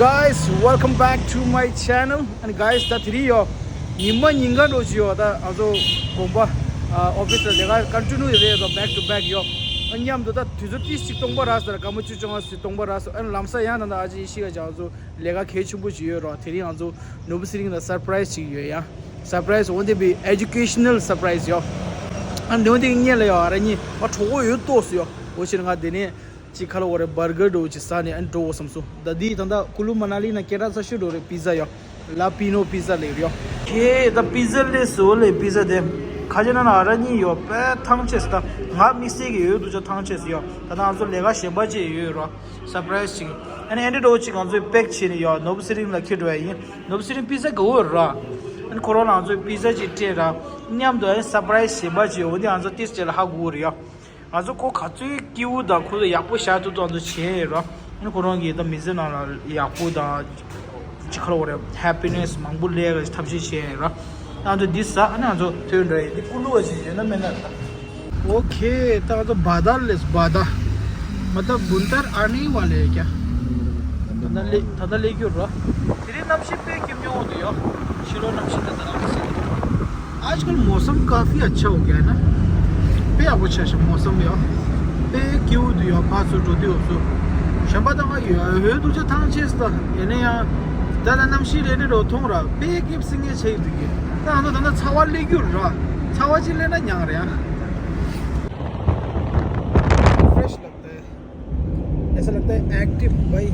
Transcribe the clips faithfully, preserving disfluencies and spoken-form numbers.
Guys, welcome back to my channel. And guys, ད་དེ་རིང་ཡོ། ཉི་མ་ཉིན་གང་འགྲོ་གི་ཡོ། ད་ཨ་ཟོ་དགོན་པ་ཨ་ཨོ་ཕི་སི་ལ་ལས་ཀ་ཀོན་ཊི་ནིའུ་རེད་ཡོ། back to back ཡོ། ཨ་མཉམ་དུ་ད་དུས་ཚོད་ཏིས་ཅིག་སྟོང་པ་རག་སོང་ར། སྐར་མ་བཅུ་བཅོ་ལྔ་ཙམ་སྟོང་པ་རག་སོང་། ཨ་ལམ་སང་ཡང་ད་ད་ཨ་ཅེ་ཡེ་ཤེས་ཀ་ཅང་ཨ་ཟོ་ལས་ཀ་གལ་ཆེན་པོ་ཅིག་ཡོད་རོ། དེ་རིང་ང་ཚོ་ནོར་བུ་ཚེ་རིང་ལ་སར་པ་རའི་སི་ཅིག་ཡོད་ཡ། སར་པ་རའི་སི་འོན་ཏེ་བི་ཨེ་ཇུ་ཀེ་ཤ་ནལ་སར་པ་རའི་སི་ཡོ། ཨ་འདི་འོན་ཏེ་ངས་ལ་ཡོ་ཨ་ར་གཉིས་ང་གྲོགས་པོ་ཡོད་ཏོག་སུ་ཡོ། འོ་ཕྱིར་ང་དེ་ནས་ཅིག་ཁ་ལོ་བ་རེ་བར་གར་འགྲོ་ཅིག་ཟ་ནས་ཨ་འགྲོ་འོ་བསམ་སོ། ད་འདི་ད་ད་ཀུ་ལུ་མ་ན་ལི་ན་སྐད་གྲགས་ཚ་ཤོས་འགྲོ་རེད། པི་ཛ་ཡོ། ལ་པི་ནོ་པི་ཛ་ལེགས་རེད་ཡོ། ཁེ་ད་པི་ཛ་ལེགས་སུ་ལེ་པི་ཛ་དེ་ཁ་ཆེ་ན་ན་ཨ་ར་གཉིས་ཡོ། པེ་ཐང་ཆེ་སི་ད་ང་དམིགས་བསལ་གི་ཡོད་དུ་ཆ་ཐང་ཆེ་སི་ཡོ། ད་ད་ང་ཚོ་ལས་ཀ་གཞན་པ་ཅིག་ཡོད་རོ། སར་པ་རའི་སི་ཅིག་ཨ་ནི་ཨེ་འདྲ་འགྲོ་ཅིག་ང་ཚོས་པེག་བྱས་ནས་ཡོ་ནོར་བུ་ཚེ་རིང་ལ་ཁྱེར་འགྲོ་ཡ་ཡིན། ནོར་བུ་ཚེ་རིང་པི་ཛ་དགའ་བོ་ར། ཨ་ནི་ཁོ་རང་ལ་ང་ཚོས་པི་ཛ་ཅིག་སྤྲད་ར། མཉམ་དུ་ཨ་ནི་སར་པ་རའི་སི་གཞན་པ་ཅིག་ཡོ། འོ་འདི་ང་ཚོ་ཏིས་ཅེ་ལ་ཧ་གོ་རེད་ཡ། ང་ཚོ་ཁོ་ག་ཚོད་སྐྱིད་པོ་དང་ཁོ་ཚོ་ཡག་པོ་བཞག་ཐུབ་ཐུབ་ང་ཚོ་བྱས་ཡོད་ར། ཨ་ནི་ཁོ་རང་གིས་ད་མི་ཚེ་ནང་ལ་ཡག་པོ་དང་ཅི་ཁ་ལོ་བ་རེད། ཧེ་པི་ནེ་སི་མང་པོ་སླེབས་ཡ་ཐབས་ཤེས་བྱས་ཡོད་ར། ང་ཚོ་འདི་ཟ་ཨ་ནི་ང་ཚོ་ཐོན་འགྲོ་ཡ། འདི་ཀུ་ལུ་བ་ཞིག་ཡོད་ན་མེད་ན་རེད་ད། ཨོ་ཁེ། ད་ང་ཚོ་བ་དར་ལས་བ་དར། मतलब बुंतर आने वाले हैं क्या? ད་ལྟ་སླེབས་ད་ལྟ་སླེབས་རྒྱུ་ར། དེ་རིང་གནམ་གཤིས་དཔེ་སྐྱིད་ཉོ་འོང་དུ་ཡོ། ཕྱི་ལོགས་གནམ་གཤིས་ད་ད་རང་གི་སེ་དུ། आजकल मौसम काफी अच्छा हो गया है ना? དཔེ་ཡག་པོ་ཆགས་ཤག་མོ་སམ་ཡོ། དཔེ་སྐྱིད་པོ་འདུག་ཡོ། ཕར་ཚུར་འགྲོ་དུས་འོ་ཚོ། གཞན་པ་ད་ང་ཡོད་ཡོད་འདུག་ཅེ་ཐང་ཆད་སི་ད། ཡིན་ན་ཡང་ད་ལྟ་གནམ་གཤིས་རེ་རེ་རོ་མཐོང་ར། དཔེ་སྐྱིད་སི་ངས་ཆེ་ཡི་འདུག་གི། ད་ང་ཚོ་ད་ལྟ་ཚ་བ་སླེབས་རྒྱུ་ར། ཚ་བ་ཅིག་སླེབས་ན་མྱངས་རེད་ཨ། फ्रेश लगता है। ऐसा लगता है एक्टिव भाई,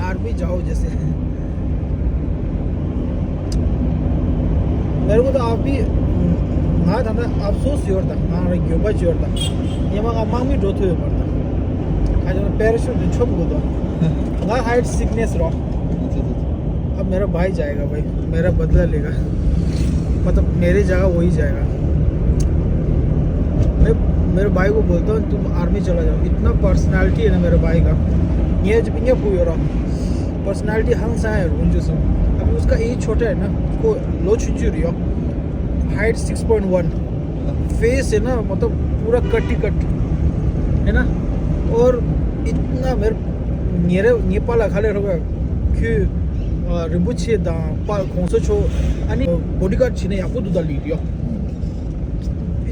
आर्मी जाओ जैसे। मेरे को तो आप भी, ང་ད་ལྟ་ཨབ་སོ་སི་ཡོད་ད། ང་རང་འགྱོད་པ་ཅིག་ཡོད་ད། ཉི་མ་ང་དམག་མི་འགྲོ་ཐུབ་ཡོད་མ་རེད་ད། ཁ་ཅིག་པེ་ར་ཤུཊ་དེ་མཆོད་དགོས་ད། ང་height sickness རོ། अब मेरा भाई जाएगा भाई, मेरा बदला लेगा। मतलब मेरे जगह वही जाएगा। मैं, मेरे भाई को बोलता हूँ तुम आर्मी चला जाओ। इतना पर्सनालिटी है ना मेरे भाई का। ये जब इन्हें पूछ रहा पर्सनालिटी हम सा है रुंजो से। अभी उसका एज छोटा है ना, को लो छुंचू रियो। Height six point one. Face है ना, मतलब पूरा कट ही कट है ना। और इतना मेरे, मेरे नेपाल खाले रहोगा कि रिम्बुछे दा पा खोंसो छो अनि बॉडीगार्ड छिने याको दुदा लियो।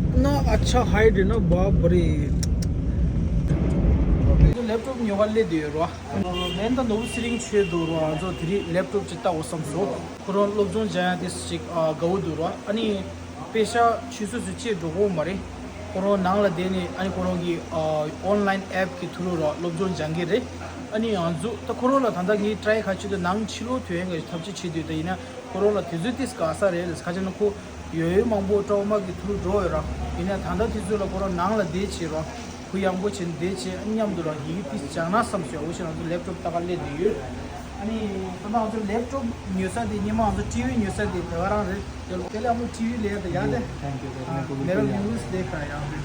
इतना अच्छा हाइट है ना, बाप रे। तो लैपटॉप न्योगा ले दे रो। ཨ་ནི་ད་ནོར་བུ་ཚེ་རིང་ཆོས་འདུག་རོ། ང་ཚོ་དེ་རིང་ལེབ་ཊོབ་ཅིག་ལྟ་འོ་བསམ་སོང་། ཁོ་རང་སློབ་སྦྱོང་སྦྱང་ཡ་དེ་ཅིག་ཨ་དགའ་བོ་འདུག་རོ། ཨ་ནི་པེ་ཤ་ཆུད་ཟོས་སུ་ཅིག་འགྲོ་གོ་མ་རེད། ཁོ་རང་ནང་ལ་བསྡད་ནས་ཨ་ནི་ཁོ་རང་གི་ཨ་ཨོན་ལན་ཨེབ་གི་ཐུ་རུ་རོ་སློབ་སྦྱོང་སྦྱང་གི་རེད། ཨ་ནི་ང་ཚོ་ད་ཁོ་རང་ལ་ད་ལྟ་ངས་ཊྲའི་ག་ཅིག་ཏུ་ནང་ཕྱི་ལོགས་ཐོན་ཡ་གི་ཐབས་ཅིག་བྱེད་དུས་ད་ཡིན་ན། ཁོ་རང་ལ་དུས་ཚོད་ཏིས་དགའ་ས་རེད་ལ། ཁ་ཅིག་ན་ཁོ་ཡོད་ཡོད་མང་པོ་ཀྲོ་མ་གི་ཐུག་འགྲོ་ཡོད་ར། ཡིན་ན་ད་ལྟ་དུས་ཚོད་ལ་ཁོ་རང་ནང་ལ་བསྡད་བྱེད་རོགས། ཁོ་ཡང་པོ་བྱེད་བསྡད་བྱེད་མཉམ་དུ་ར་ཡི་གེ་ཏིས་སྦྱང་ན་བསམ་ཞོག་འོ་ཞེ་ང་ཚོ་ལེབ་ཊོབ་ལྟ་ག་སླེབས་བསྡད་ཡོད། ཨ་ནི་ད་ལྟ་ང་ཚོ་ལེབ་ཊོབ་ཉོ་ས་དེ་སྔོན་མ་ང་ཚོ་ཊི་ཝི་ཉོ་ས་དེ་དེ་ག་རང་རེད། དེ་ལ་དེ་ལ་ཨ་མོ་ཊི་ཝི་ལས་དེ་ཡ་དེ། थैंक यू सर। मेरे को मेरा बिल्कुल व्यूअर्स देख रहा है यहाँ पे।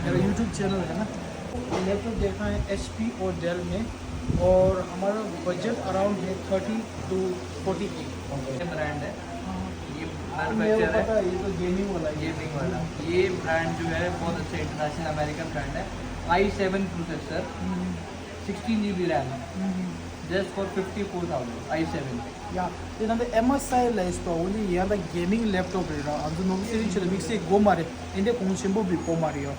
मेरा यूट्यूब चैनल है ना। लैपटॉप देखना है एचपी और डेल में। और हमारा बजट अराउंड है थर्टी टू फोर्टी के। ये ब्रांड है। हाँ। ये और मेरे को मैन्युफैक्चर है। पता है, ये तो गेमिंग वाला है। गेमिंग वाला। ये ब्रांड जो है बहुत अच्छा इंटरनेशनल अमेरिकन ब्रांड है। I seven processor. Hmm. Sixteen GB RAM है। Hmm. Just for fifty four thousand. I seven. या, ये ना एमएसआई लाइस तो वो ये यहाँ तक गेमिंग लैपटॉप रह रहा। हम तो नोक सीरीज चले मिक्स एक गो मारे। इंदे कौन सिंबल भी को मारियो।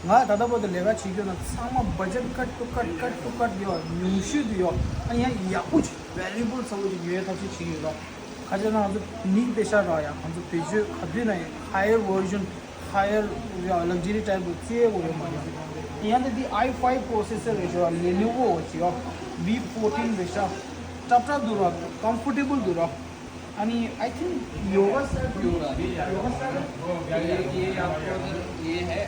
ང་ད་ལྟ་བར་དུ་ལས་ཀ་བྱེད་རྒྱུ་ན་ཚང་མ་བ་ཇེཊ་ཀཊ་ཊུ་ཀཊ་ཀཊ་ཊུ་ཀཊ་ཡོད། ཉུང་ཤོས་དུ་ཡོད། ཨ་ཡང་ཡག་པོ་ཅིག་ཝེ་ལུ་བལ་ཚ་བོ་ཅིག་ཉོ་ཡའི་ཐབས་ཤེས་བྱེད་ཀྱི་ཡོད་ར། ཁ་ཅིག་ན་ང་ཚོ་ནིག་པེ་ཤ་ར་ཡ་ང་ཚོ་བེད་སྤྱོད་ག་དུས་ན་ཡང་ཧ་ཡར་ཝར་ཤན་ཧ་ཡར་ཡ་ལག་ཇི་རི་ཊའིབ་ལ་བརྩི་ཡས་ཡོད་མ་རེད། ཡང་ད་འདི་ཨའི་ཕའིབ་པོ་རོ་སེ་སར་རེད་ཤག་ལེ་ནོ་ཝོ་ཅིག་ཡོད། བི་ཕོར་ཊིན་རེད་ཤག་སྲབ་སྲབ་འདུག་ར། ཀམ་ཕོར་ཊེ་བལ་འདུག་ར། ཨ་ནི། I think yoga set भी, योगा भी है। योगा भी है। ये, ये आपको अगर ये है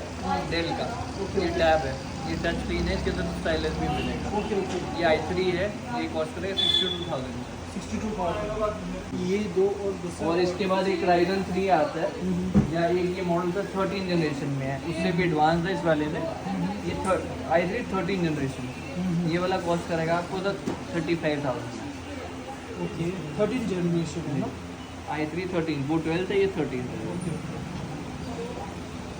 डेल का, ओके, ये ओके। टैब है, ये टच स्क्रीन है, इसके साथ स्टाइलस भी मिलेगा। Okay, okay. ये आई थ्री है, ये कॉस्ट करेगा sixty two thousand. Sixty two thousand. ये दो और दूसरा और इसके बाद एक राइजन थ्री आता है, हम्म। या एक ये मॉडल सर थर्टीन जनरेशन में है, उससे भी एडवांस है इस वाले में। ये आई थ्री थर्टीन जनरेशन, हम्म। ये वाला कॉस्ट करेगा आपको sir thirty five thousand. Okay, thirteen generation है ना? आई थ्री थर्टीन, वो ट्वेल्थ है, ये थर्टीन है। Okay, okay.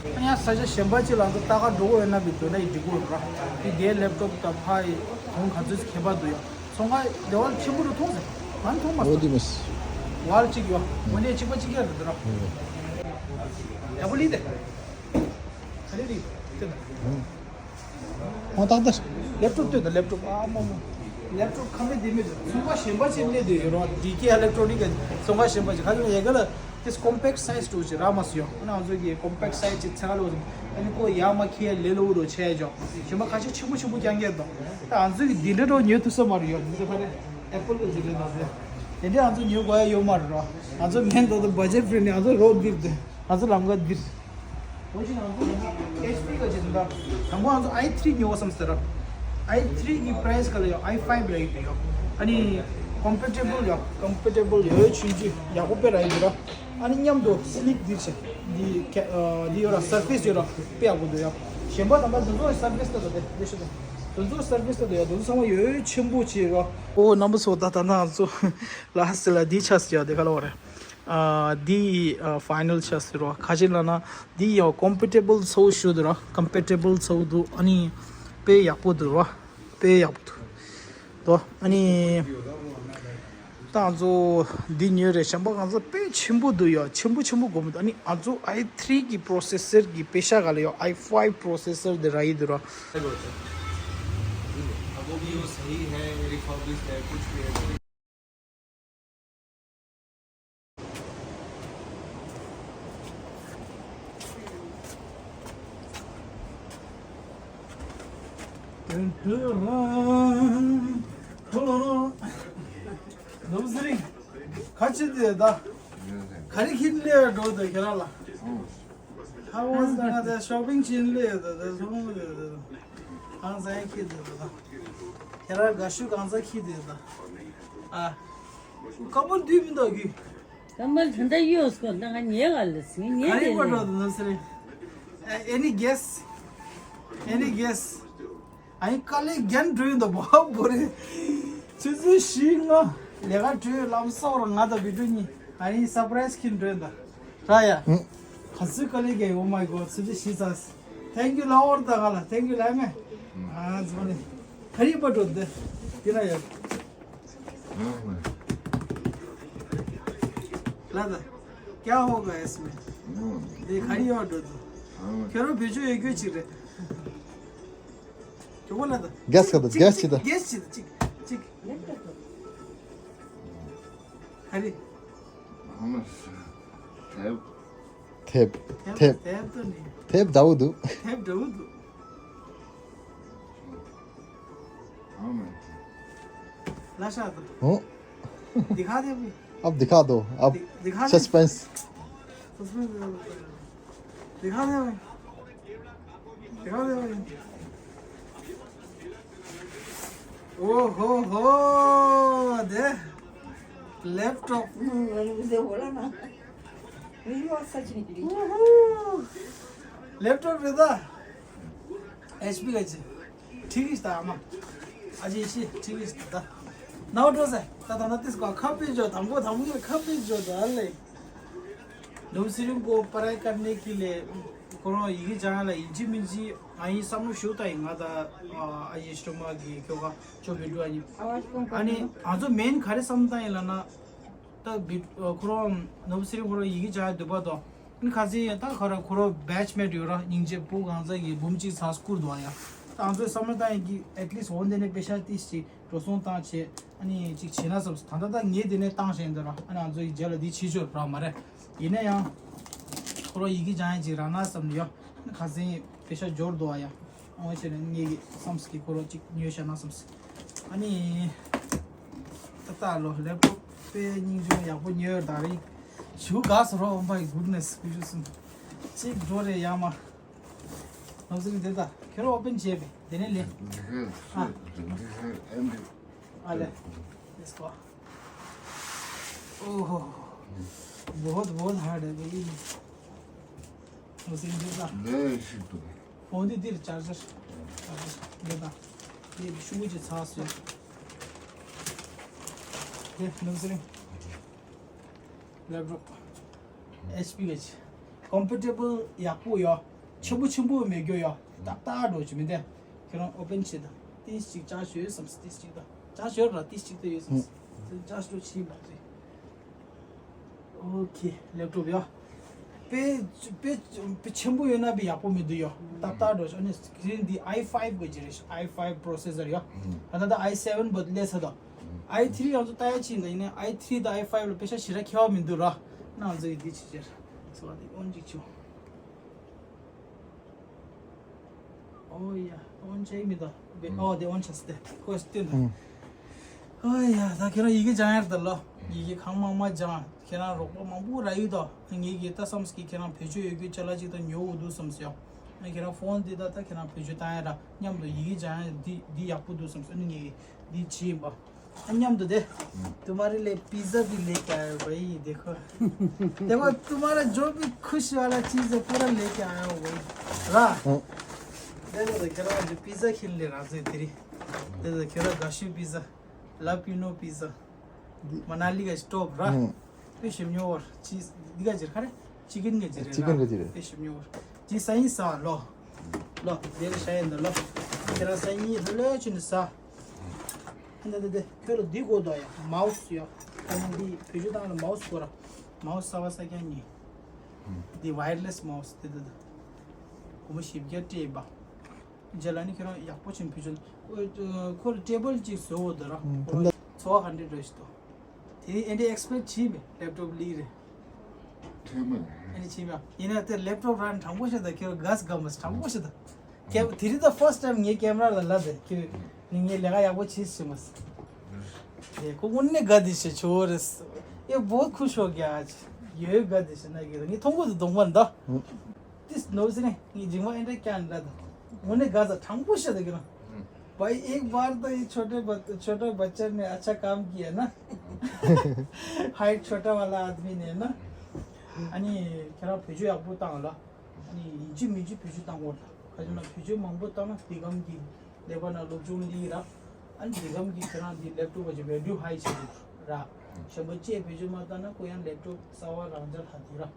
ཡང་ས་ཆ་གཞན་པ་ཅིག་ལ་ཚོ་ལྟ་ག་འགྲོ་གི་ཡོད་ན་བི་འདོད་ན་ཡི་འགྲིག་གོ་ར། ཡི་དེའི་ལེབ་ཊོབ་དང་ཕ་ཡི་གོང་ག་ཚོད་ཁྱད་པར་འདུག་ཡ། ཚོང་ཁང་དེ་བ་ཆེན་པོ་རུ་མཐོང་ཟེར། ཨང་ཐོག་མ་འོ་དེ་མི་སྲིད། ཝལ་གཅིག་ཡོད། འོ་ནས་གཅིག་པ་གཅིག་རྐྱང་རེད་འདུག་ར། ཡག་པོ་ལི་དེ། ག་རེ་རེད། དེ་ན། ཨོ་ཏག་ཏག་ལེབ་ཀྲོབ་ལྟོས་དང་ལེབ་ཀྲོབ། ཨ་མ་མ། ལེབ་ཀྲོབ་ཁ་མེད་དེ་མེད་དུ་ཚོང་ཁང་གཞན་པ་ཅིག་སླེབས་དུ་ཡོད་རོགས། ཌི་ཀེ་ཨི་ལེག་ཊོ་ནིག་གི་ཚོང་ཁང་གཞན་པ་ཅིག་ཁ་ལ་ཡ་ག་ལ་དེ་ཀོམ་པེག་སའི་ཛི་འདྲ་པོ་ཅིག་རག་མ་སོང་ཡོད། ཨ་ནི་ང་ཚོ་གི་ཀོམ་པེག་སའི་ཛི་ཅིག་ཚེ་ག་ལོ་ཟིན། ཨ་ནི་ཁོ་ཡ་མ་ཁེ་ལེ་ལོ་རོ་ཆེ་ཇོ། གཞན་པ་ཁ་ཤས་ཆེན་པོ་ཆེན་པོ་རྐྱང་རྐྱང་དང་། ད་ང་ཚོ་གི་འདི་འདྲ་འདྲ་ཉོ་ཐུབ་ས་མ་རེད་ཡོད། འདི་ཚོ་ཕ་རེད། ཨེ་པལ་གི་ཅིག་རེད་ད་ཟེར། དེ་འདྲ་ང་ཚོ་ཉོ་དགོས་ཡ་ཡོད་མ་རེད་རོ། ང་ཚོ་མེན་ཏོ་ཏོ་བ་ཇེ་ཊི་ཕི་རེན་ལི་ང་ཚོ་རོ་འདིར་དེ་ང་ཚོ་ལམ་ཁ་འདིར། འོ་ཅི་ང་ཚོ་ཨེཆ་པི་ག་ཅི་ཟིན་ད། དང་པོ་ང་ཚོ་ཨའི་ཐི་རི་ཉོ་བསམ་སྟེ་ར། ཨའི་ཐི་རི་གི་པ་རའི་སི་ག་ལ་ཡོད། ཨའི་ཕའི་བི་ར་ཡོད། ཨ་ནི་ཀོམ་པེ་ཊི་བལ་ཡོད། ཀོམ་པེ་ཊི་བལ་ཡོད་ཆུང་ཆུང་ཡག་པོ་དཔེ་ར་ཡོད་ར། ཨ་ནི་མཉམ་དུ་སི་ལིག་འདིར་ཆེ། འདི་ཁེ་ཨ་འདི་ཡོད་ར། སར་ཕེ་སི་ཡོད་ར། དཔེ་ཡག་པོ་འདུག་ཡ། གཞན་པ་དང་པོ་འདི་ཚོ་སར་ཕེ་སི་ལྟ་དང་དེ་དེ་ཤོད་དང་། འདི་ཚོ་སར་ཕེ་སི་ལྟ་དང་ཡ། འདི་ཚོ་ཚང་མ་ཡོད་ཆེན་པོ་ཆེ་ར། ཨོ་རྣམ་པ་ཚོ་ད་ད་ན་ང་ཚོ་ལ་ཧ་སི་ལ་འདི་ཆ་སི་ཡ་དེ་ག་ལ་བ་རེད། ཨ་འདི་ཨ་ཕའི་ནལ་ཆ་སི་རོ། ཁ་ཅིག་ལ་ན་འདི་ཡང་ཀོམ་པེ་ཊི་བལ་ཚོ་ཞུ་འདུག་ར། ཀོམ་པེ་ཊི་བལ་ཚོ་འདུག་ཨ་ནི་དཔེ་ཡག་པོ་འདུག་ར། དཔེ་ཡག་པོ་འདུག་དོ། ཨ་ནི་ད་ང་ཚོ་འདི་ཉོས་རེད། གཞན་པ་ང་ཚོ་དཔེ་ཆེན་པོ་འདུག་ཡ། ཆེན་པོ་ཆེན་པོ་དགོས་མི་འདུག་ཨ་ནི་ང་ཚོ་ཨའི་ཐི་རི་གི་པོ་རོ་སེ་སར་གི་པེ་ཤ་ག་ལ་ཡོད། ཨའི་ཕའི་པོ་རོ་སེ་སར་དེ་ར་ཡི་འདུག་ར། अब वो भी वो सही है, रिफर्बिश्ड है, कुछ भी है। ནོར་བུ་ཚེ་རིང་། ག་ཅི་འདི་ད། ག་རེ་ཁྱེར་སླེབས་འགྲོ་འདུག་ཁྱེད་རང་ལ། ཧ་བོ་ང་ད་ཤོ་པིང་བྱེད་སླེབས་ད་ད་སོང་ད་ད་གང་ཟག་ཁྱེར་འདུག་ད། ཁྱེད་རང་དགའ་ཤོས་གང་ཟག་ཁྱེར་འདུག་ད། ཨ། ཀ་པོ་འདུས་མི་འདུག་གི། ཀམ་པལ་དེ་འདྲ་གཡོག་སྐོར་ད་ང་ཉལ་ག་ལ་སི་ཉལ་ག་རེ་དེ་བ་འགྲོ་ལས། འདུག་ནོར་བུ་ཚེ་རིང་། Any guess? Any guess? ཨ་ཡིན་དཀའ་ལས་རྒྱན་འགྲོ་ཡོད་འདུག་བ་བོ་རེ། ཆུ་ཚོད་བཞི་ལྔ་ལས་ཀ་གྲོལ་ལམ་སོགས་ལ་ང་དང་བི་ཀྲུ་གཉིས་ཨ་ཡིན་སར་པ་རའི་སི་ཁྱེར་འགྲོ་ཡོད་འདུག་ར་ཡ། ཨུ། ག་ཚོད་དཀའ་ལས་རྒྱག་ཡོད། Oh my God, ཆུ་ཚོད་བཞི་ཚར། Thank you ལ་འོར་ད་ག་ལ། Thank you ལ་མེ། ཨ་ཙི་མ་ནི་ག་རེ་བ་འགྲོ་འདི་འདི་ན་ཡོད། ལ་ད་क्या होगा इसमें? འདི་ག་རེ་ཡོད་འགྲོ་འདུག་ཁྱོད་རང་བེད་སྤྱོད་ཡོད་རྒྱུ་ཅིག་རེད། ཇོ་བོ་ལ་ད། གེ་སི་ག་ད། གེ་སི་ཅི་ད། གེ་སི་ཅི་ད། གཅིག་གཅིག་ཧ་རི། ཐེབ། ཐེབ། ཐེབ་ད་ནི། ཐེབ་འདྲ་བོ་འདུག་ཐེབ་འདྲ་བོ་འདུག་ལ་ཤ་ད། ཨོ། འདི་ཁ་ཐེབ། अब दिखा दो, अब दिखा दे। सस्पेंस। सस्पेंस। दिखा दे भाई। दिखा दे भाई। ओ हो हो, दे। लैपटॉप। मुझे बोला ना। यही बात सच निकली। लैपटॉप रहता। एचपी का जी। ठीक है, था, अम्मा। अजय इसी, ठीक है, था। ना उठो से, था, था, ना तीस को खा पी जो, हमको, हमको खा पी जो, था, ले। ནོར་བུ་ཚེ་རིང་ཁོ་པར་ཀར་ནེ་ཀི་ལེ། ཁོ་རང་ཡི་གེ་སྦྱང་ཡ་ལ་ཡིན་གཅིག་མིན་གཅིག་ང་ཡིན་བསམ་བློ་ཞུ་ད་ཡིན། ང་ད་ཨ་ཡེ་སྟོ་མ་གི་ཁྱོ་ག་ཅོ་བི་འགྲོ་ཡ་ཡིན། ཨ་ནི་ང་ཚོ་མེན་ག་རེ་བསམ་ད་ཡིན་ལ་ན། ད་བི་ཁོ་རང་ནོར་བུ་ཚེ་རིང་ཁོ་རང་ཡི་གེ་སྦྱང་ཡ་འདུག་པ་དང་། ཨ་ནི་ཁ་སང་ད་ཁོ་རང་ཁོ་རང་བེ་ཆི་མེ་ཊི་ཡོད་ར། སྙིང་རྗེ་པོ་གང་ཟག་གི་འབུམ་གཅིག་ཚར་བསྐུར་འདུག་ཨ་ཡ། ད་ང་ཚོས་བསམ་བློ་བཏང་ཡིན་གི་ཨེཊ་ལིསཊ་འོ་འདི་ནས་པེ་ཤ་ཏིས་ཅིག་འགྲོ་སོང་བཏང་བྱས། ཨ་ནི་ཅིག་བྱས་ན་བསམ་སོང་། ད་ལྟ་ད་ངས་དེ་ནས་བཏང་བཞིན་འདུག་ར། ཨ་ནི་ང་ཚོ་ཡི་རྗེས་ལ་འདི་བྱེད་ཆོག་ར་མ་རེད། ཡིན་ན་ཡང་ཁོ་རང་ཡི་གེ་སྦྱང་ཡ་ཅིག་རག་ན་བསམ་ནས་ཡོད། ཨ་ནི་ཁ་སང་པེ་ཤ་འབྱོར་འདུག་ཨ་ཡ། འོ་བྱས་ནས་ངས་ཀྱི་བསམ་སོང་གི་ཁོ་རང་ཅིག་ཉོས་བཞག་ན་བསམ་སོང་། ཨ་ནི་ད་ལྟ་ལོ་ལེབ་ཊོབ་དཔེ་སྙིང་རྗེ་ཡག་པོ་ཉོས་ཡོད། ད་རིང་ཞུ་དགའ་སོང་ར། Oh my goodness, ཀུ་ཤུ་གསུམ་ཅིག་འགྲོ་རེད་ཡ་མ། ནོར་བུ་ཚེ་རིང་དེ་ད་ཁྱོད་རང་ཨོ་པན་བྱས་པས་དེ་ནས་ལེན། ཨ། ཨ་ལེ། Let's go. ओहो, बहुत बहुत हार्ड है भाई। नोर बुझ्यौ दा? ले, सिधो। फोन दे, दे, चार्जर। चार्जर, ले दा। ये शूज है, सास है। ये नोर बुझ्यौ? लैपटॉप। एचपी का। कम्फर्टेबल ཡག་པོ་ཡོད། ཆེན་པོ་ཆེན་པོ་མེད་རྒྱུ་ཡོད། ཏག་ཏག་འགྲོ་ཆུ་མི་འདུག་ཁྱེད་རང་ཨོ་པན་བྱེད་དང་། ཏིས་ཅིག་ཅར་ཞུ་ཡོད་བསམ་སོང་། ཏིས་ཅིག་དང་། ཅར་ཞུ་ཡོད་ར། ཏིས་ཅིག་ཏུ་ཡོད་བསམ་སོང་། ཅར་ཇི་ཅིག་བྱས་པ་རེད། ཨོ་ཁེ། ལེབ་ཊོབ་ཡ། དཔེ་དཔེ་དཔེ་ཆེན་པོ་ཡོད་ན་དཔེ་ཡག་པོ་མི་འདུག་ཡ། ཏག་ཏག་འགྲོ་ཤག་ཨ་ནི་སི་ཀི་རིན་འདི་ཨའི་ཕའིབ་གི་ཅིག་རེད་ཤག་ཨའི་ཕའིབ་པོ་རོ་སེ་སར་ཡ། ཨ་ད་ད་ཨའི་སེ་ཝན་བོ་སླེབས་ཚར་དང་། ཨའི་ཐི་རི་ང་ཚོ་ལྟ་ཡ་ཅིག་ཡིན་ན་ཡིན་ན་ཨའི་ཐི་རི་དང་ཨའི་ཕའིབ་ལ་དཔེ་ཤ་ཞེ་དྲག་ཁྱད་པར་མི་འདུག་ར། ང་ཚོ་ཡི་འདི་ཅིག་ཅར་ཚོ་བ་འདི་ཨོན་ཅིག་བྱུང་། ཨོ་ཡ། ཨོན་ཆེ་མི་ད། ཨོ་དེ་ཨོན་ཆེ་སྟེ། ཁོས་སྟེ་ད། ཨོ་ཡ། ད་ཁྱེད་རང་ཡི་གེ་སྦྱང་ཡར་ད་ལོ། ཡི་གེ་གང་མང་མང་སྦྱང་། ཁྱེད་རང་རོགས་པ་མང་པོ་རག་ཡོད་ད། ངེད་ཀྱི་ད་བསམ་སྐྱིད་ཁྱེད་རང་བེད་སྤྱོད་ཡོད་རྒྱུ་ཅ་ལག་ཅིག་ད་ཉོ་འུ་འདུག་བསམ་སོང་། ཨ་ཁྱེད་རང་ཕོན་འདི་ད་ད་ཁྱེད་རང་བེད་སྤྱོད་བཏང་ཡ་ར་མཉམ་དུ་ཡི་གེ་སྦྱང་ཡ་འདི་འདི་ཡག་པོ་འདུག་བསམ་སོང་། ཨ་ནི་ངེད་ཀྱི་འདི་བྱེད་ཡིན་པ། མཉམ་དུ་དེ། तुम्हारे लिए पिज़्ज़ा भी लेके आया हूँ भाई, देखो। देखो, तुम्हारा जो भी खुश वाला चीज़ है, पूरा लेके आया हूँ भाई। रा। देखो, देखो, जो पिज़्ज़ा खेल ले रहा है तेरी। देखो, देखो, गाशु पिज़्ज़ा, लापिनो पिज़्ज़ा, मनाली का स्टॉप रा। དཔེ་ཞིམ་ཉོ་བར་ཅི་འདི་ག་ཅིག་ཁ་རེ་ཅི་ཀིན་ག་ཅིག་རེད་ཅི་ཀིན་ག་ཅིག་རེད། དཔེ་ཞིམ་ཉོ་བར་ཅི་ས་ཡིན་ས་ལོ། ལོ་དེ་ལ་ཤ་ཡིན་ད་ལོ། དེ་ར་ས་ཡིན་ལོ་ལོ་ཅི་ནི་ས། འདི་འདི་འདི་ཁྱོད་ལ་འདི་དགོས་དོ་ཡ་མའུ་སི་ཡ། ཨ་ནི་འདི་བེད་སྤྱོད་བཏང་ལ་མའུ་སི་དགོས་ར། མའུ་སི་གསར་པ་ས་ཀྱང་ཉེ། འདི་ཝའི་ཡར་ལེ་སི་མའུ་སི་འདི་འདི་འདི། སྒོར་མོ་བཞི་བརྒྱ་སྤྲད་པ། རྗེས་ལ་ནི་ཁྱེད་རང་ཡག་པོ་ཕྱིན་ཕུལ་ཆོག་ཁོ་ལ་ཊེ་བལ་གཅིག་བཟོ་འོ་དོ་ར། ཨུམ། ཁོ་ལ་ཚོ་ཧན་ཌེ་རེད་ཤི་ཏོ། དེ་ནི་ཨེ་འདྲའི་ཨེག་སི་པེག་བྱས་མེད་ལེབ་ཊོབ་ལི་རེད། ཐོན་མ་རེད། ཨེ་འདྲ་བྱས་མེད་ཡིན་ན་དེ་ལེབ་ཊོབ་རང་དྲང་པོ་ཤི་ད་ཁྱེད་རང་ག་སི་ག་མ་སི་དྲང་པོ་ཤི་ད། ཁྱེད་དེ་རིང་ད་ཕར་སི་ཊའིམ་ངའི་ཀེམ་ར་ལ་ལབ་དེ་ཁྱེད་ནི་ངའི་ལས་ཀ་ཡག་པོ་བྱས་ཤི་མ་སི། དེ་ཁོ་དངོས་གནས་དགའ་བདེ་ཤི་ཆོ་རེད། ཡ་བོད་ཁུ་ཤོ་ག་ཡོད་དགའ་བདེ་ཤི་ན་གི་ར་ངའི་མཐོང་གོ་དེ་གདོང་པ་འདྲ། ཏིས་ནོ་ཟི་ནེ་ངའི་མཇིང་མ་ཨེ་འདྲ་ཀྱང་འདྲ་དང་། དངོས་གནས་དགའ་ས་དྲང་པོ་ཤ་དག་གི་ན། भाई एक बार तो ये छोटे बच- छोटा बच्चा ने अच्छा काम किया ना। हाइट छोटा वाला आदमी ने ना। ཨ་ནི་ཁྱེད་རང་བེད་སྤྱོད་ཡག་པོ་བཏང་ལ། ཨ་ནི་ཡིན་གཅིག་མིན་གཅིག་བེད་སྤྱོད་བཏང་དགོས་ལ། ག་ཅི་ན་བེད་སྤྱོད་མང་པོ་བཏང་ན་དེ་གམ་གྱི་ལེ་པ་ན་སློབ་སྦྱོང་ལི་ར། ཨ་ནི་དེ་གམ་གྱི་ཁྱེད་རང་འདི་ལེབ་ཊོབ་བ་ཅི་བེ་ལུ་ཧའི་བྱེད་དུ་ར། གཞན་པ་ཅེས་བེད་སྤྱོད་མ་བཏང་ན་ཁོ་ཡང་ལེབ་ཊོབ་གསར་བ་རང་འཇགས་ལྷ་དུ་ར།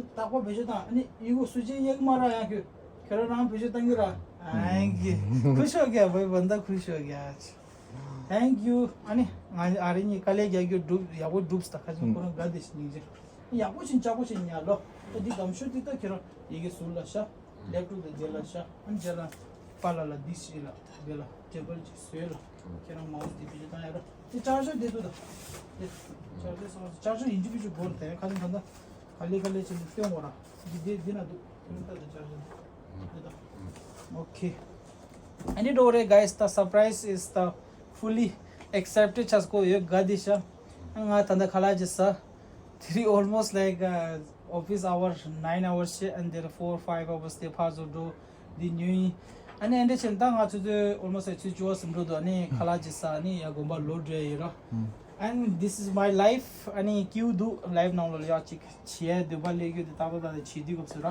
རྟག་པར་བེད་སྤྱོད་བཏང་ཨ་ནི་ཡི་གུ་སུ་ཅི་ཡེག་མ་ར་ཡང་ཁྱོད་ཁྱོད་རང་རང་བེད་སྤྱོད་བཏང་གི་ར། ཨང་གི་ཁུ་ཤོ་ག་བོད་བན་ད་ཁུ་ཤོ་ག Thank you ཨ་ནི་ང་ཨ་རི་གཉིས་དཀའ་ལས་རྒྱག་རྒྱུ་སྒྲུབ་ཡག་པོ་སྒྲུབ་སྟ་ཁ་ཅིག་ཁོ་རང་དགའ་བདེ་ཞིག་སྙིང་རྗེ་ཡག་པོ་ཞིག་ལྕགས་པོ་ཞིག་ཉར་ལོ། ཨ་འདི་དམ་ཤོད་འདི་ད་ཁྱོད་རང་ཡི་གེ་ཟུར་ལ་ཤ་ལེབ་ཊོབ་དང་རྗེས་ལ་ཤ་ཨ་ནི་རྗེས་ལ་པ་ལ་ལ་འདི་ཞིག་ལ་དེ་ལ་ཊེ་བལ་ཅིག་བཟོས་ལ་ཁྱོད་རང་མའོ་སི་འདི་བེད་སྤྱོད་བཏང་ཡ་ར། དེ་ཅར་ཇར་དེ་ཚོ་དང་། དེ་ཅར་ཇར་སོང་ཅར་ཇར་ཡིན་གཅིག་མིན་གཅིག་སྒོར་དེ་ཁ་ལེ་ཁ་ད་ག་ལེ་ག་ལེ་བྱས་ནས་སྟོན་དགོས་ར། འདི་དེ་འདི་ན་འདུག་དེ་ནི་ད་དེ་ཅར་ཇར་འདི་དང་། ཨོ་ཁེ། Anyway guys, the surprise is the fully accepted ཆགས་སྐོ་ཡོད་ག་དེ་ཤ། ང་ད་ལྟ་ཁ་ལག་ཅིག་ཟ། དེ་རིང་almost like uh, office hour nine hours ཆེ་and there are four five hours དེ་ཕར་ཚུར་འགྲོ། འདི་ཉོས་ཡིན། ཨ་ནི་ཨེ་འདྲ་བྱས་ན་ད་ང་ཚོ་ཚོ་almost ཚོ་བཅུ་བ་ཟིན་འགྲོ་འདུག་ཨ་ནི་ཁ་ལག་ཅིག་ཟ་ཨ་ནི་ཡ་དགོན་པ་ལོག་འགྲོ་ཡ་ཡིན་ར། And this is my life ཨ་ནི་སྐྱིད་པོ་འདུག་ལའིབ་ནང་ལོགས་ལ་ཡག་ཅིག་བྱེད་ཡ་འདོད་པ་སླེབས་ཡོད་དེ་ཏག་ཏག་ཏག་ཏག་བྱེད་དུས་སྐབས་སུ་ར།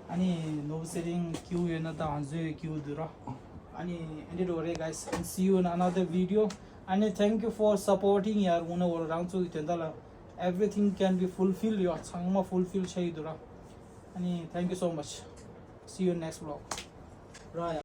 ཨ་ནི་ནོར་བུ་ཚེ་རིང་སྐྱིད་པོ་ཡོད་ན་ད་ང་ཚོ་ཡང་སྐྱིད་པོ་འདུག་ར། ཨ་ནི་ཨེ་འདྲ་འགྲོ་རེད་guys and see you in another video. ཨ་ནི་thank you for supporting ཡར་དགོངས་ན་འོ་རང་ཚོ་གི་དོན་དག་ལ་everything can be fulfilled ཡོད་ཚང་མ་fulfill བྱས་ཡོད་འདུག་ར། ཨ་ནི་thank you so much. See you next vlog. ར་ཡ།